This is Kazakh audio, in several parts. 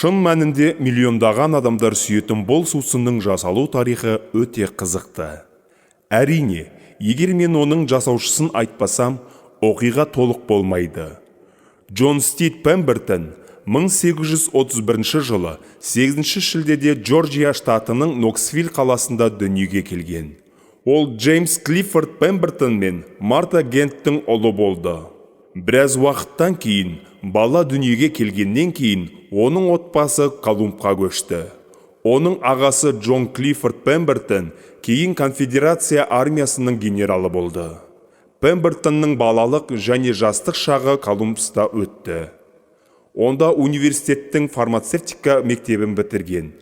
Шын мәнінде миллиондаған адамдар сүйетін бұл сусынның жасалу тарихы өте қызықты. Әрине, егер мен оның жасаушысын айтпасам, оқиға толық болмайды. Джон Стит Пембертон 1831 жылы 8 шілдеде Джорджия штатының Ноксвилл қаласында дүниеге келген. Ол Джеймс Клиффорд Пембертон мен Марта Генттің ұлы болды. Біраз уақыттан кейін, бала дүниеге келгеннен кейін, оның отбасы Колумбқа көшті. Оның ағасы Джон Клиффорд Пембертон кейін конфедерация армиясының генералы болды. Пембертонның балалық және жастық шағы Колумбста өтті. Онда университеттің фармацевтика мектебін бітірген.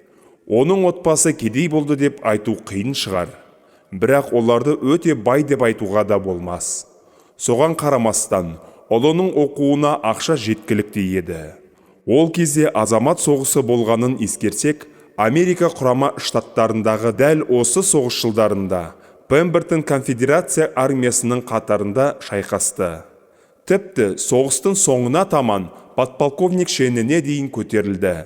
Оның отбасы кедей болды деп айту қиын шығар. Бірақ оларды өте бай деп айтуға да болмас. Соған қарамастан, ұлының оқуына ақша жеткілікті еді. Ол кезде азамат соғысы болғанын ескерсек, Америка Құрама Штаттарындағы дәл осы соғыс жылдарында Пембертон конфедерация армиясының қатарында шайқасты. Тіпті соғыстың соңына таман подполковник шеніне дейін көтерілді.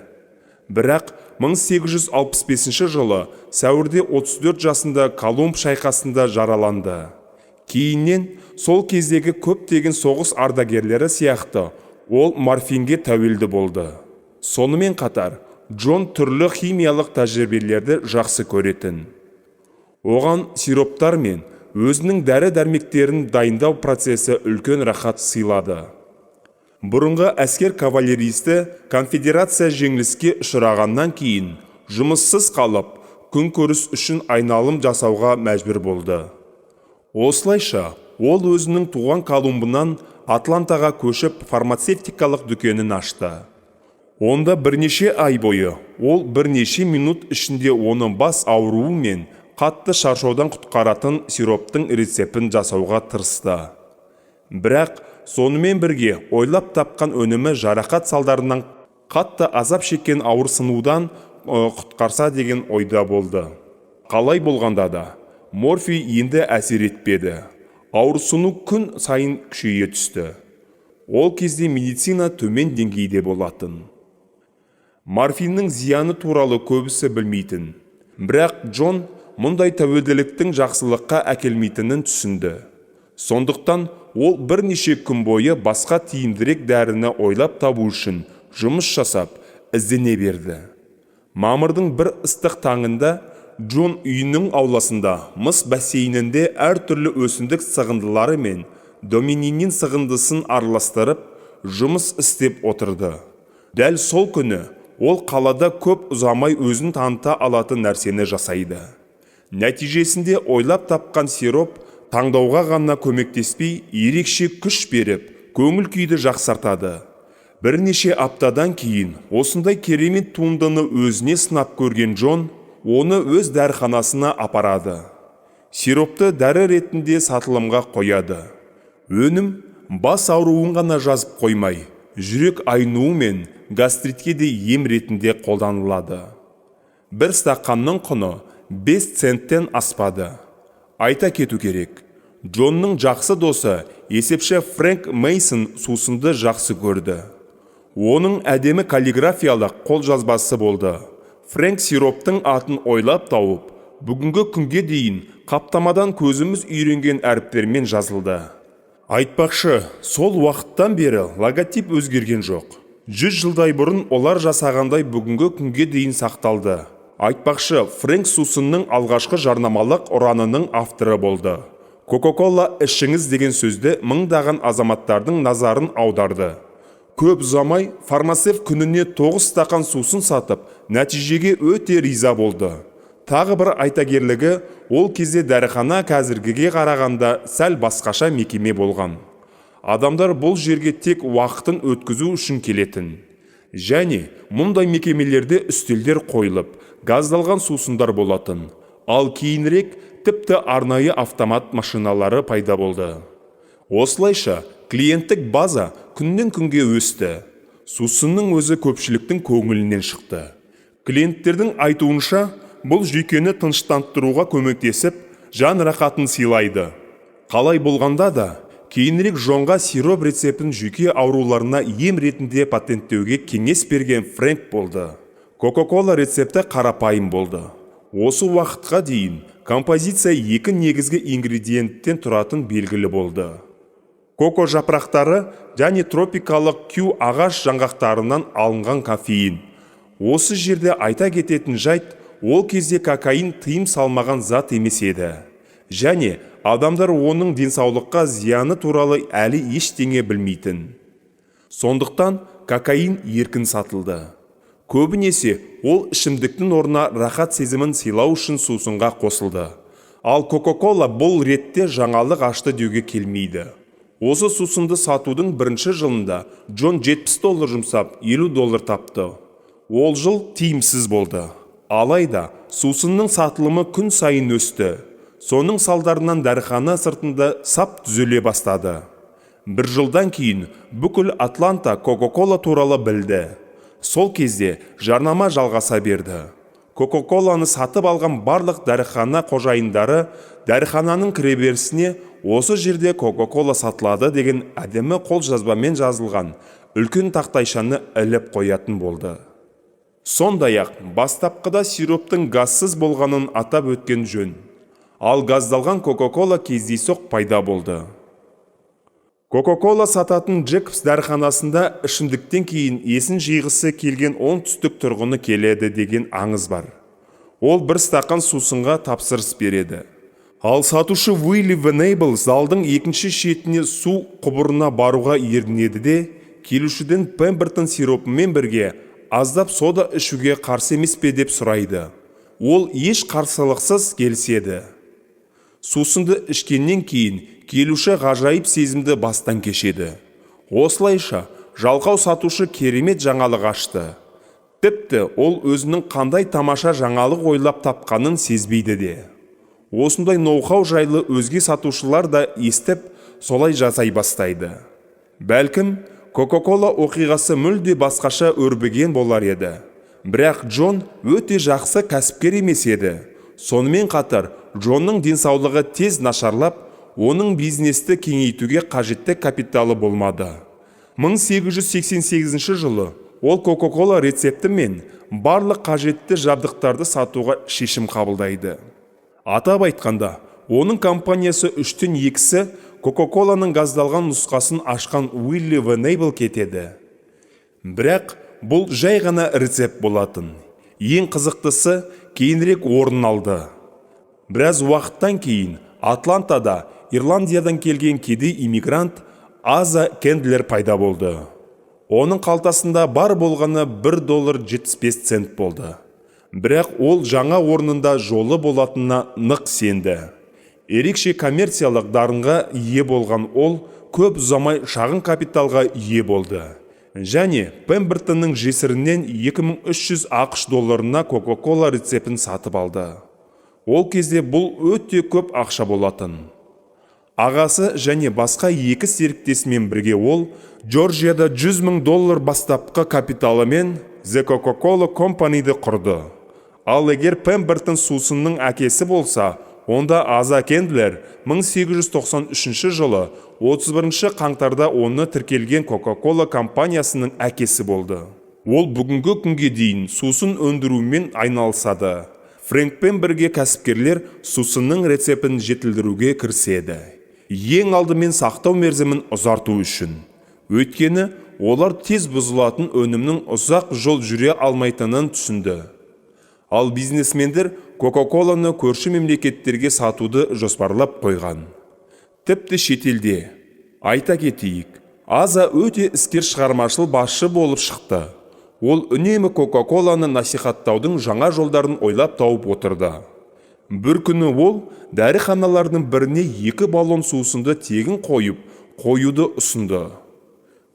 Бірақ 1865 жылы сәуірде 34 жасында Колумб шайқасында жараланды. Кейіннен сол кездегі көптеген соғыс ардагерлері сияқты ол морфинге тәуелді болды. Сонымен қатар, Джон түрлі химиялық тәжірибелерді жақсы көретін. Оған сироптар мен өзінің дәрі-дәрмектерін дайындау процесі үлкен рахат сыйлады. Бұрынғы әскер кавалеристі конфедерация жеңіліске ұшырағаннан кейін жұмыссыз қалып, күнкөріс үшін айналым жасауға мәжбүр болды. Осылайша, ол өзінің туған Колумбынан Атлантаға көшіп, фармацевтикалық дүкенін ашты. Онда бірнеше ай бойы ол бірнеше минут ішінде оны бас ауруы мен қатты шаршаудан құтқаратын сироптың рецептін жасауға тырысты. Бірақ сонымен бірге ойлап тапқан өнімі жарақат салдарынан қатты азап шеккен ауырсынудан құтқарса деген ойда болды. Қалай болғанда да, морфий енді әсер етпеді. Ауырсыну күн сайын күшейе түсті. Ол кезде медицина төмен деңгейде болатын. Морфиннің зияны туралы көбісі білмейтін. Бірақ Джон мұндай тәуелділіктің жақсылыққа әкелмейтінін түсінді. Сондықтан ол бірнеше күн бойы басқа тиімдірек дәріні ойлап табу үшін жұмыс жасап, іздене берді. Мамырдың бір ыстық таңында Джон үйінің ауласында мыс бассейнінде әртүрлі өсімдік сығындылары мен домининин сығындысын араластырып, жұмыс істеп отырды. Дәл сол күні ол қалада көп ұзамай өзін таныта алатын нәрсені жасайды. Нәтижесінде ойлап тапқан сироп таңдауға ғана көмектеспей, ерекше күш беріп, көңіл күйді жақсартады. Бірнеше аптадан кейін осындай керемет туындыны өзіне сынап көрген Джон оны өз дәріханасына апарады. Сиропты дәрі ретінде сатылымға қояды. Өнім бас ауруын ғана жазып қоймай, жүрек айнуы мен гастритке де ем ретінде қолданылады. Бір стақанның құны 5 центтен аспады. Айта кету керек, Джонның жақсы досы есепші Фрэнк Мейсон сусынды жақсы көрді. Оның әдемі каллиграфиялық қолжазбасы болды. Фрэнк сироптың атын ойлап тауып, бүгінгі күнге дейін қаптамадан көзіміз үйренген әріптермен жазылды. Айтпақшы, сол уақыттан бері логотип өзгерген жоқ. 100 жылдай бұрын олар жасағандай бүгінгі күнге дейін сақталды. Айтпақшы, Фрэнк сусынның алғашқы жарнамалық ұранының авторы болды. «Кока-кола ішіңіз» деген сөзді мыңдаған азаматтардың назарын аударды. Көп ұзамай фармацевт күніне 9 стақан сусын сатып, нәтижеге өте риза болды. Тағы бір айтагерлігі, ол кезде дәріхана қазіргіге қарағанда сәл басқаша мекеме болған. Адамдар бұл жерге тек уақытын өткізу үшін келетін. Және мұндай мекемелерде үстелдер қойылып, газдалған сусындар болатын. Ал кейінірек тіпті арнайы автомат машиналары пайда болды. Осылайша клиенттік база күннен күнге өсті. Сусынның өзі көпшіліктің көңілінен шықты. Клиенттердің айтуынша, бұл жүйкені тыныштандыруға көмектесіп, жан рахатын сыйлайды. Қалай болғанда да, Кейінірек Джонға сироп рецептін жүйке ауруларына ем ретінде патенттеуге кеңес берген Фрэнк болды. Кока-кола рецепті қарапайым болды. Осы уақытқа дейін композиция екі негізгі ингредиенттен тұратын белгілі болды: коко жапырақтары және тропикалық кю ағаш жаңғақтарынан алынған кофеин. Осы жерде айта кететін жайт, ол кезде кокаин тыйым салмаған зат емес еді және адамдар оның денсаулыққа зияны туралы әлі ештеңе білмейтін. Сондықтан кокаин еркін сатылды. Көбінесе ол ішімдіктің орнына рахат сезімін сыйлау үшін сусынға қосылды. Ал Кока-Кола бұл ретте жаңалық ашты деуге келмейді. Осы сусынды сатудың бірінші жылында Джон 70 доллар жұмсап, 50 доллар тапты. Ол жыл тиімсіз болды. Алайда сусынның сатылымы күн сайын өсті. Соның салдарынан дәріхана сыртында сап түзеле бастады. Бір жылдан кейін бүкіл Атланта Кока-Кола туралы білді. Сол кезде жарнама жалғаса берді. Кока-Коланы сатып алған барлық дәріхана қожайындары дәріхананың кіреберісіне «Осы жерде Кока-Кола сатылады» деген әдемі қолжазбамен жазылған үлкен тақтайшаны іліп қоятын болды. Сондай-ақ бастапқыда сироптың газсыз болғанын атап өткен жөн. Ал газдалған Кока-Кола кездейсоқ пайда болды. Кока-Кола сататын Джекобс дәріханасында ішімдіктен кейін есін жиғысы келген оңтүстік тұрғыны келеді деген аңыз бар. Ол бір стақан сусынға тапсырыс береді. Ал сатушы Уилли Венейбл залдың екінші шетіне су құбырына баруға ерінеді де, келушіден Пембертон сиропымен бірге аздап сода ішуге қарсы емес пе деп сұрайды. Ол еш қарсылықсыз келіседі. Сусынды ішкеннен кейін келуші ғажайып сезімді бастан кешеді. Осылайша жалқау сатушы керемет жаңалық ашты. Тіпті ол өзінің қандай тамаша жаңалық ойлап тапқанын сезбейді де. Осындай ноу-хау жайлы өзге сатушылар да естіп, солай жасай бастайды. Бәлкім, Кока-Кола оқиғасы мүлде басқаша өрбіген болар еді. Бірақ Джон өте жақсы кәсіпкер емес еді. Сонымен қатар Джонның денсаулығы тез нашарлап, оның бизнесті кеңейтуге қажетті капиталы болмады. 1888 жылы ол Кока-Кола рецепті мен барлық қажетті жабдықтарды сатуға шешім қабылдайды. Атап айтқанда, оның компаниясы үштен екісі Кока-Коланың газдалған нұсқасын ашқан Уилли Венейбл кетеді. Бірақ бұл жай ғана рецепт болатын. Ең қызықтысы кейінірек орын алды. Біраз уақыттан кейін Атлантада Ирландиядан келген кедей иммигрант Аза Кендлер пайда болды. Оның қалтасында бар болғаны 1 доллар 75 цент болды. Бірақ ол жаңа орнында жолы болатынына нық сенді. Ерекше коммерциялық дарынға ие болған ол көп ұзамай шағын капиталға ие болды. Және Пембертонның жесірінен 2300 АҚШ долларына Кока-Кола рецептін сатып алды. Ол кезде бұл өте көп ақша болатын. Ағасы және басқа екі серіктесімен бірге ол Джорджияда 100 мың доллар бастапқы капиталымен The Coca-Cola Company'ді құрды. Ал егер Пембертон сусынның әкесі болса, онда Аза Кендлер 1893 жылы 31 қаңтарда оны тіркелген Coca-Cola компаниясының әкесі болды. Ол бүгінгі күнге дейін сусын өндірумен айналысады. Фрэнкпен бірге кәсіпкерлер сусынның рецептін жетілдіруге кіріседі. Ең алдымен сақтау мерзімін ұзарту үшін. Өйткені олар тез бұзылатын өнімнің ұзақ жол жүре алмайтынын түсінді. Ал бизнесмендер Кока-Коланы көрші мемлекеттерге сатуды жоспарлап қойған. Тіпті шетелде. Айта кетейік, Аза өте іскер шығармашыл басшы болып шықты. Ол үнемі Кока-Коланы насихаттаудың жаңа жолдарын ойлап тауып отырды. Бір күні ол дәріханалардың біріне екі баллон сусынды тегін қойып қоюды ұсынды.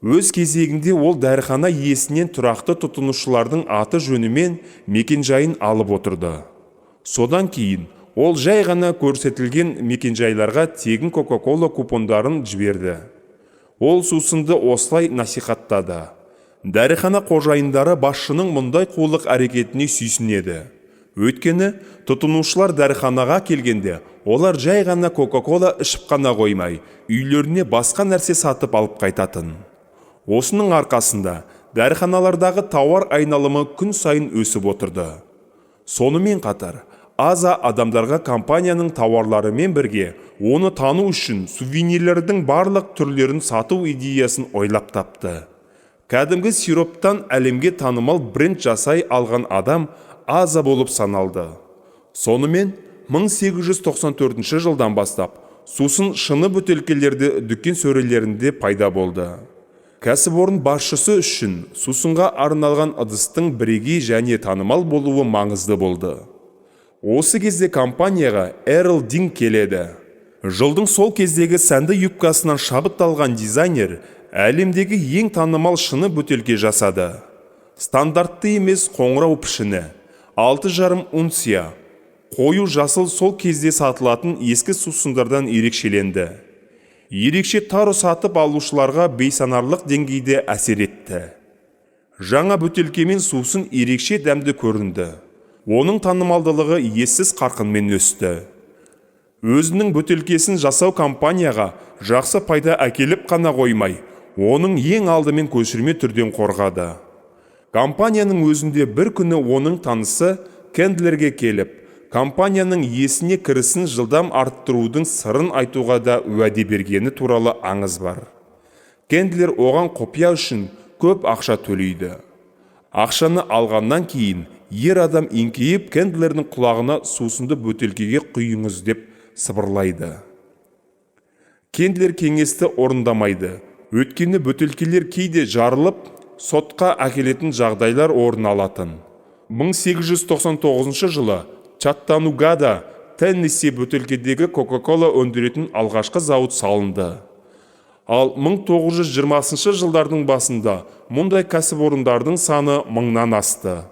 Өз кезегінде ол дәріхана иесінен тұрақты тұтынушылардың аты жөні мен мекенжайын алып отырды. Содан кейін ол жай ғана көрсетілген мекенжайларға тегін Кока-Кола купондарын жіберді. Ол сусынды осылай насихаттады. Дәріхана қожайындары басшының мұндай қулық әрекетіне сүйсінеді. Өйткені тұтынушылар дәріханаға келгенде, олар жай ғана Кока-Кола ішіп қана қоймай, үйлеріне басқа нәрсе сатып алып қайтатын. Осының арқасында дәріханалардағы тауар айналымы күн сайын өсіп отырды. Сонымен қатар, Аза адамдарға компанияның тауарларымен бірге оны тану үшін сувенирлердің барлық түрлерін сату идеясын ойлап тапты. Кәдімгі сироптан әлемге танымал бренд жасай алған адам Аза болып саналды. Сонымен 1894 жылдан бастап сусын шыны бөтелкелерде дүкен сөрелерінде пайда болды. Кәсіпорын басшысы үшін сусынға арналған ыдыстың бірегей және танымал болуы маңызды болды. Осы кезде компанияға Эрл Динг келеді. Жылдың сол кездегі сәнді юбкасынан шабыт алған дизайнер әлемдегі ең танымал шыны бөтелке жасады. Стандартты емес қоңырау пішіні, 6,5 унция, қою жасыл сол кезде сатылатын ескі сусындардан ерекшеленді. Ерекше таро сатып алушыларға бейсанарлық деңгейде әсер етті. Жаңа бөтелкемен сусын ерекше дәмді көрінді. Оның танымалдылығы ессіз қарқынмен өсті. Өзінің бөтелкесін жасау компанияға жақсы пайда әкеліп қана қоймай, оның ең алдымен көшірме түрден қорғады. Компанияның өзінде бір күні оның танысы Кендлерге келіп, компанияның иесіне кірісін жылдам арттырудың сырын айтуға да уәде бергені туралы аңыз бар. Кендлер оған құпия үшін көп ақша төлейді. Ақшаны алғаннан кейін ер адам еңкейіп, Кендлердің құлағына «Сусынды бөтелкеге құйыңыз» деп сыбырлайды. Кендлер кеңесті орындамайды. Өйткені бөтелкелер кейде жарылып, сотқа әкелетін жағдайлар орын алатын. 1899 жылы Чаттанугада, Теннесси, бөтелкедегі Кока-Кола өндіретін алғашқы зауыт салынды. Ал 1920 жылдардың басында мұндай кәсіпорындардың саны мыңнан асты.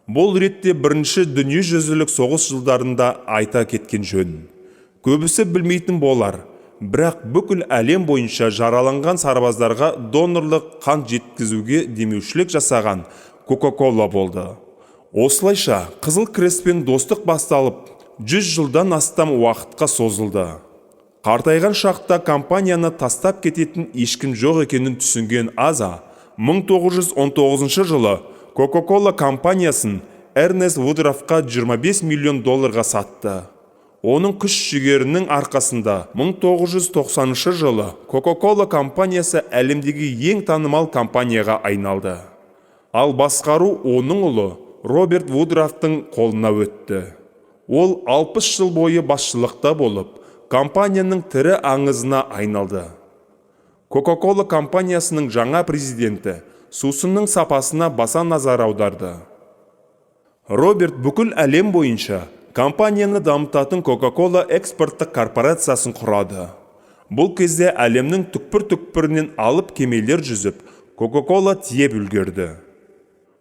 Бұл ретте бірінші дүниежүзілік соғыс жылдарында айта кеткен жөн. Көбісі білмейтін болар, бірақ бүкіл әлем бойынша жараланған сарбаздарға донорлық қан жеткізуге демеушілік жасаған Кока-Кола болды. Осылайша, Қызыл Крестпен достық басталып, 100 жылдан астам уақытқа созылды. Қартайған шақта компанияны тастап кететін ешкім жоқ екенін түсінген Аза 1919 жылы Coca-Cola компаниясын Эрнест Вудрафқа 25 миллион долларға сатты. Оның күш-жігерінің арқасында 1990 жылы Coca-Cola компаниясы әлемдегі ең танымал компанияға айналды. Ал басқару оның ұлы Роберт Вудрафтың қолына өтті. Ол 60 жыл бойы басшылықта болып, компанияның тірі аңызына айналды. Coca-Cola компаниясының жаңа президенті сусынның сапасына баса назар аударды. Роберт бүкіл әлем бойынша компанияны дамытатын Coca-Cola экспорттық корпорациясын құрады. Бұл кезде әлемнің түкпір-түкпірінен алып кемелер жүзіп, Coca-Cola тиеп үлгерді.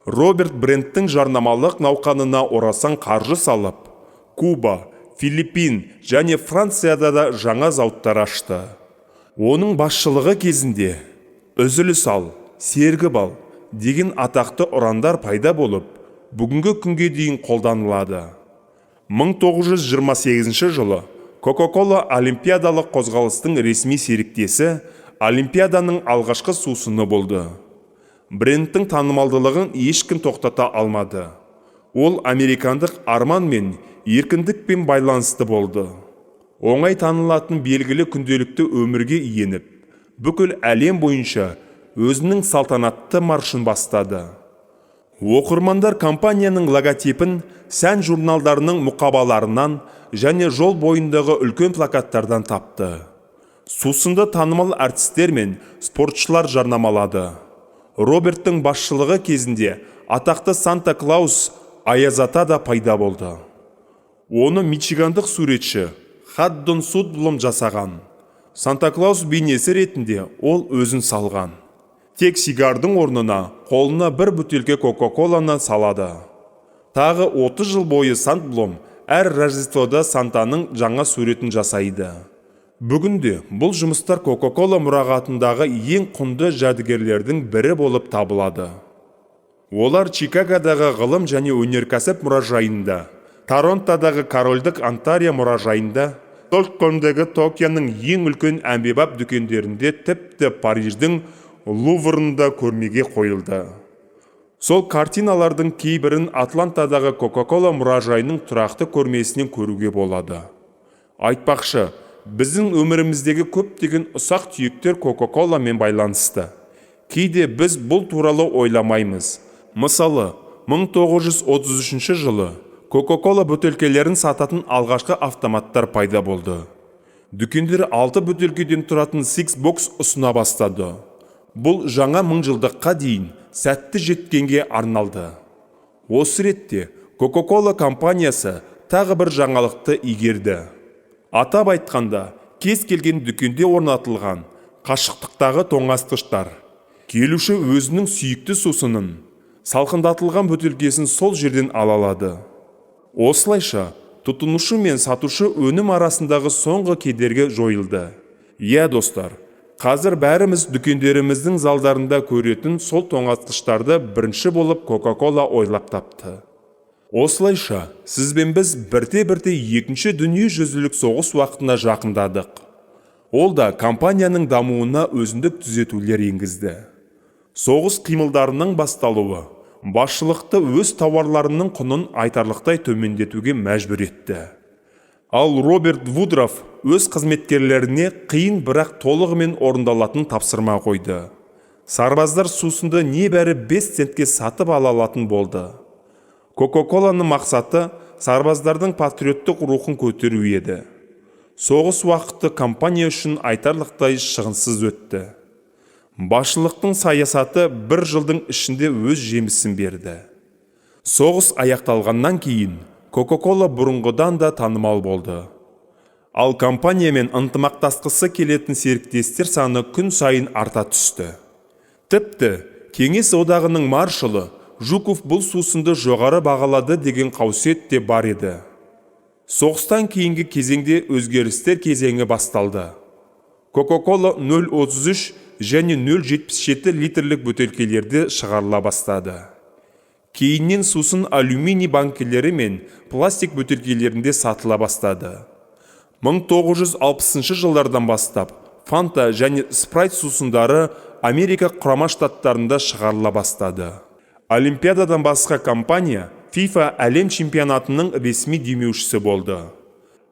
Роберт брендтің жарнамалық науқанына орасан қаржы салып, Куба, Филиппин және Францияда да жаңа зауыттар ашты. Оның басшылығы кезінде «Үзіліс ал, сергіп ал» деген атақты ұрандар пайда болып, бүгінгі күнге дейін қолданылады. 1928 жылы Coca-Cola олимпиадалық қозғалыстың ресми серіктесі, олимпиаданың алғашқы сусыны болды. Брендтің танымалдылығын ешкім тоқтата алмады. Ол американдық арман мен еркіндікпен байланысты болды. Оңай танылатын белгілі күнделікті өмірге еніп, бүкіл әлем бойынша өзінің салтанатты маршын бастады. Оқырмандар компанияның логотипін сән журналдарының мұқабаларынан және жол бойындағы үлкен плакаттардан тапты. Сусынды танымал әртістер мен спортшылар жарнамалады. Роберттің басшылығы кезінде атақты Санта Клаус, Аяз ата да пайда болды. Оны мичигандық суретші Хаддон Судблом жасаған. Санта Клаус бейнесі ретінде ол өзін салған. Тек сигардың орнына қолына бір бөтелке Кока-Коланы салады. Тағы 30 жыл бойы Сандблом әр Рождествода Сантаның жаңа суретін жасайды. Бүгінде бұл жұмыстар Кока-Кола мұрағатындағы ең құнды жәдігерлердің бірі болып табылады. Олар Чикагодағы ғылым және өнеркәсіп мұражайында, Торонтодағы Корольдік Онтарио мұражайында, Стокгольмдегі, Токионың ең үлкен әмбебап дүкендерінде, тіпті Париждің Луврында көрмеге қойылды. Сол картиналардың кейбірін Атлантадағы Кока-Кола мұражайының тұрақты көрмесінен көруге болады. Айтпақшы, біздің өміріміздегі көптеген ұсақ-түйектер Кока-Коламен байланысты. Кейде біз бұл туралы ойламаймыз. Мысалы, 1933 жылы Кока-Кола бөтелкелерін сататын алғашқы автоматтар пайда болды. Дүкендер алты бөтелкеден тұратын Six Box ұсына бастады. Бұл жаңа мыңжылдыққа дейін сәтті жеткенге арналды. Осы ретте Кока-Кола компаниясы тағы бір жаңалықты игерді. Атап айтқанда, кез келген дүкенде орнатылған қашықтықтағы тоңазытқыштар. Келуші өзінің сүйікті сусынын, салқындатылған бөтелкесін сол жерден ала алады. Осылайша, тұтынушы мен сатушы өнім арасындағы соңғы кедергі жойылды. Иә, достар, қазір бәріміз дүкендеріміздің залдарында көретін сол тоңазытқыштарды бірінші болып Кока-Кола ойлап тапты. Осылайша, сіз бен біз бірте-бірте Екінші дүниежүзілік соғыс уақытына жақындадық. Ол да компанияның дамуына өзіндік түзетулер енгізді. Соғыс қимылдарының басталуы басшылықты өз тауарларының құнын айтарлықтай төмендетуге мәжбүр етті. Ал Роберт Вудраф өз қызметкерлеріне қиын, бірақ толығымен орындалатын тапсырма қойды. Сарбаздар сусынды небәрі 5 центке сатып ала алатын болды. Кока-Коланың мақсаты сарбаздардың патриоттық рухын көтеру еді. Соғыс уақыты компания үшін айтарлықтай шығынсыз өтті. Басшылықтың саясаты бір жылдың ішінде өз жемісін берді. Соғыс аяқталғаннан кейін Кока-Кола бұрынғыдан да танымал болды. Ал компаниямен ынтымақтасқысы келетін серіктестер саны күн сайын арта түсті. Тіпті Кеңес Одағының маршалы Жуков бұл сусынды жоғары бағалады деген қауесет те бар еді. Соғыстан кейінгі кезеңде өзгерістер кезеңі басталды. Кока-Кола 0,33 және 0,77 литрлік бөтелкелерде шығарыла бастады. Кейіннен сусын алюминий банкілері мен пластик бөтелкелерінде сатыла бастады. 1960 жылдардан бастап Фанта және Спрайт сусындары Америка Құрама Штаттарында шығарыла бастады. Олимпиададан басқа компания FIFA әлем чемпионатының ресми демеушісі болды.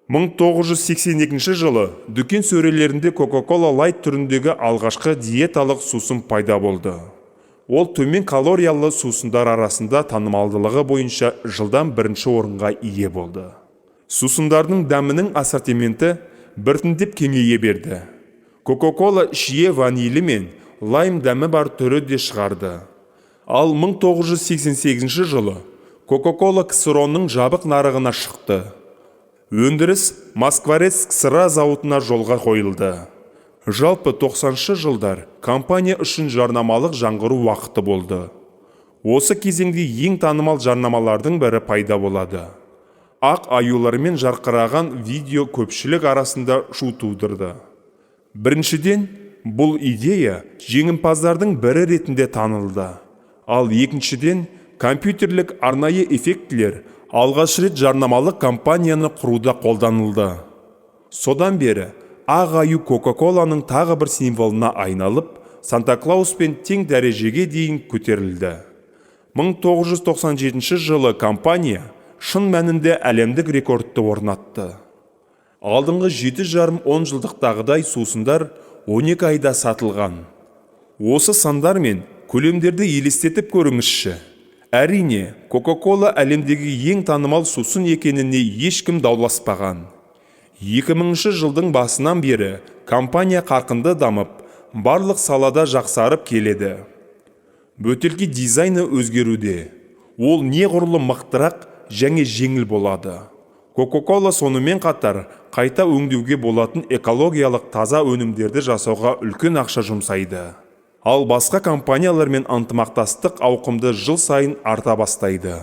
1982 жылы дүкен сөрелерінде Coca-Cola Light түріндегі алғашқы диеталық сусын пайда болды. Ол төмен калориялы сусындар арасында танымалдылығы бойынша жылдам бірінші орынға ие болды. Сусындардың дәмінің ассортименті біртіндеп кеңейе берді. Coca-Cola шие ванилі мен лайм дәмі бар түрі де шығарды. Ал 1988 жылы Coca-Cola КСРО-ның жабық нарығына шықты. Өндіріс Москворецк сыра зауытына жолға қойылды. Жалпы, 90 жылдар компания үшін жарнамалық жаңғыру уақыты болды. Осы кезеңде ең танымал жарнамалардың бірі пайда болады. Ақ аюлармен жарқыраған видео көпшілік арасында шу тудырды. Біріншіден, бұл идея жеңімпаздардың бірі ретінде танылды. Ал екіншіден, компьютерлік арнайы эффектілер алғаш рет жарнамалық кампанияны құруда қолданылды. Содан бері ақ аю Кока-Коланың тағы бір символына айналып, Санта Клауспен тең дәрежеге дейін көтерілді. 1997 жылы компания шын мәнінде әлемдік рекордты орнатты. Алдыңғы 7,5 он жылдықтағыдай сусындар 12 айда сатылған. Осы сандар мен көлемдерді елестетіп көріңізші. Әрине, Кока-Кола әлемдегі ең танымал сусын екеніне ешкім дауласпаған. 2000 жылдың басынан бері компания қарқынды дамып, барлық салада жақсарып келеді. Бөтелке дизайны өзгеруде. Ол неғұрлым мықтырақ және жеңіл болады. Кока-Кола сонымен қатар қайта өңдеуге болатын экологиялық таза өнімдерді жасауға үлкен ақша жұмсайды. Ал басқа компаниялармен ынтымақтастық ауқымды жыл сайын арта бастайды.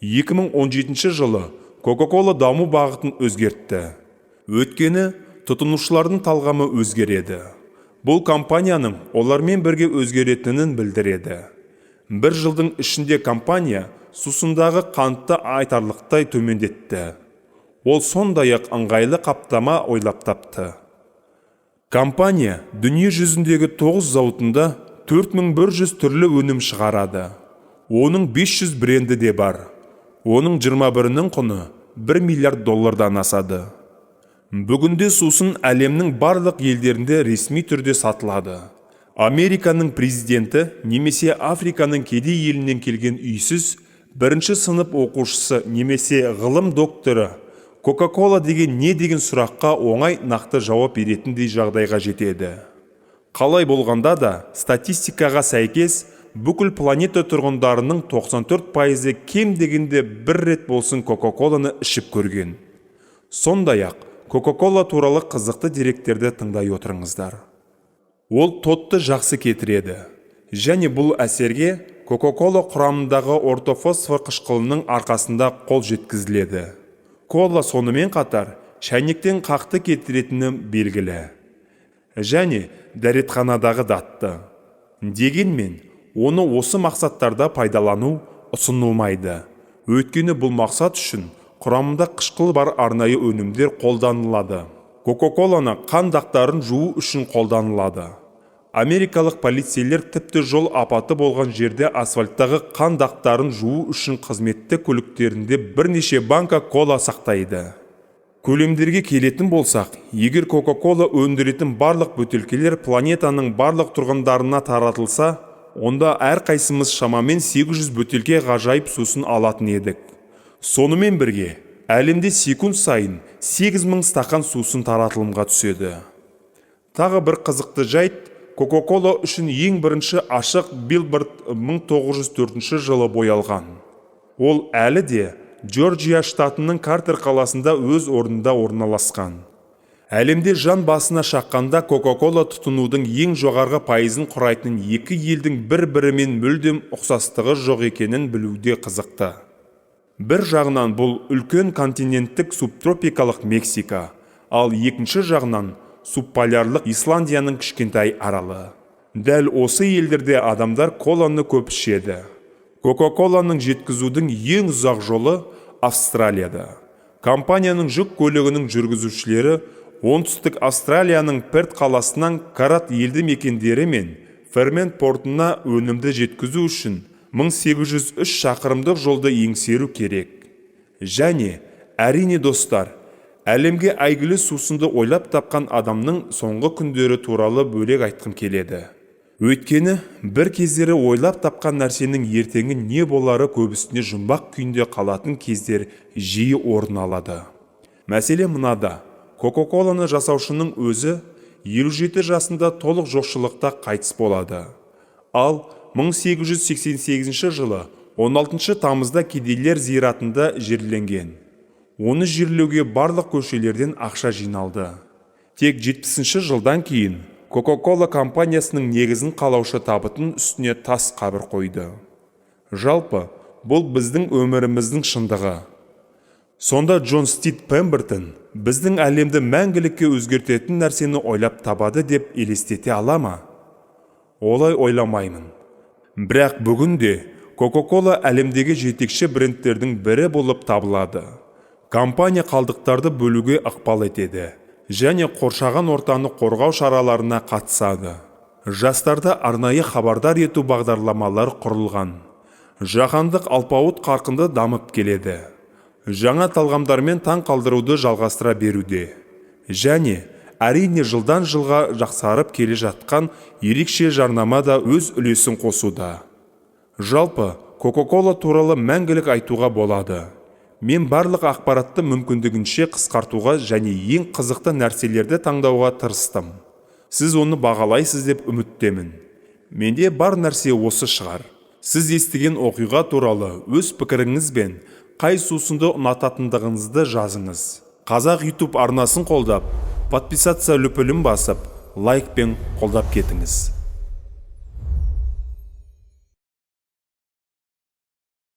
2017 жылы Кока-Кола даму бағытын өзгертті. Өйткені тұтынушылардың талғамы өзгереді. Бұл компанияның олармен бірге өзгеретінін білдіреді. Бір жылдың ішінде компания сусындағы қантты айтарлықтай төмендетті. Ол сондай-ақ ыңғайлы қаптама ойлап тапты. Компания дүние жүзіндегі 9 зауытында 4100 түрлі өнім шығарады. Оның 500 бренді де бар. Оның 21-нің құны 1 миллиард доллардан асады. Бүгінде сусын әлемнің барлық елдерінде ресми түрде сатылады. Американың президенті немесе Африканың кедей елінен келген үйсіз, бірінші сынып оқушысы немесе ғылым докторы Кока-кола деген не деген сұраққа оңай, нақты жауап беретіндей жағдайға жетеді. Қалай болғанда да, статистикаға сәйкес, бүкіл планета тұрғындарының 94%-ы кем дегенде бір рет болсын Кока-коланы ішіп көрген. Сондай-ақ, Кока-кола туралы қызықты деректерді тыңдай отырыңыздар. Ол тотты жақсы кетіреді. Және бұл әсерге Кока-кола құрамындағы ортофосфор қышқылының арқасында қол жеткізіледі. Кола сонымен қатар шәйнектен қақты кетіретіні белгілі. Және дәретханадағы датты. Дегенмен, оны осы мақсаттарда пайдалану ұсынылмайды. Өйткені бұл мақсат үшін құрамында қышқыл бар арнайы өнімдер қолданылады. Кока-коланы қан дақтарын жуу үшін қолданылады. Америкалық полицейлер тіпті жол апаты болған жерде асфальттағы қан дақтарын жуу үшін қызметтік көліктерінде бірнеше банка кола сақтайды. Көлемдерге келетін болсақ, егер Кока-кола өндіретін барлық бөтелкелер планетаның барлық тұрғындарына таратылса, онда әрқайсымыз шамамен 800 бөтелке ғажайып сусын алатын едік. Сонымен бірге, әлемде секунд сайын 8000 стақан сусын таратылымға түседі. Тағы бір қызықты жайт: Кока-кола үшін ең бірінші ашық билборд 1904 жылы боялған. Ол әлі де Джорджия штатының Картер қаласында өз орнында орналасқан. Әлемде жан басына шаққанда Кока-кола тұтынудың ең жоғарғы пайызын құрайтын екі елдің бір-бірімен мүлдем ұқсастығы жоқ екенін білуде қызықты. Бір жағынан бұл үлкен континенттік субтропикалық Мексика, ал екінші жағынан субполярлық Исландияның кішкентай аралы. Дәл осы елдерде адамдар коланы көп ішеді. Кока-коланың жеткізудің ең ұзақ жолы Австралияда. Компанияның жүк көлігінің жүргізушілері Оңтүстік Австралияның Перт қаласынан Карат елді мекендері мен Фермент портына өнімді жеткізу үшін 1803 шақырымдық жолды еңсеру керек. Және, әрине, достар, әлемге әйгілі сусынды ойлап тапқан адамның соңғы күндері туралы бөлек айтқым келеді. Өйткені бір кездері ойлап тапқан нәрсенің ертеңі не болары көбісіне жұмбақ күйінде қалатын кездер жиі орын алады. Мәселе мынада: Кока-коланы жасаушының өзі 57 жасында толық жоқшылықта қайтыс болады. Ал 1888 жылы 16 тамызда кедейлер зиратында жерленген. Оны жерлеуге барлық көшелерден ақша жиналды. Тек 70 жылдан кейін Кока-кола компаниясының негізін қалаушы табытын үстіне тас қабір қойды. Жалпы, бұл біздің өміріміздің шындығы. Сонда Джон Стит Пембертон біздің әлемді мәңгілікке өзгертетін нәрсені ойлап табады деп елестете ала ма? Олай ойламаймын. Бірақ бүгінде Кока-кола әлемдегі жетекші брендтердің бірі болып табылады. Компания қалдықтарды бөлуге ықпал етеді және қоршаған ортаны қорғау шараларына қатысады. Жастарды арнайы хабардар ету бағдарламалар құрылған. Жаһандық алпауыт қарқынды дамып келеді. Жаңа талғамдармен таң қалдыруды жалғастыра беруде. Және әрине, жылдан жылға жақсарып келе жатқан ерекше жарнама да өз үлесін қосуда. Жалпы, Кока-кола туралы мәңгілік айтуға болады. Мен барлық ақпаратты мүмкіндігінше қысқартуға және ең қызықты нәрселерді таңдауға тырыстым. Сіз оны бағалайсыз деп үміттемін. Менде бар нәрсе осы шығар. Сіз естіген оқиға туралы өз пікіріңіз бен қай сусынды ұнататындығыңызды жазыңыз. Қазақ YouTube арнасын қолдап, подписаться лүпілін басып, лайкпен қолдап кетіңіз.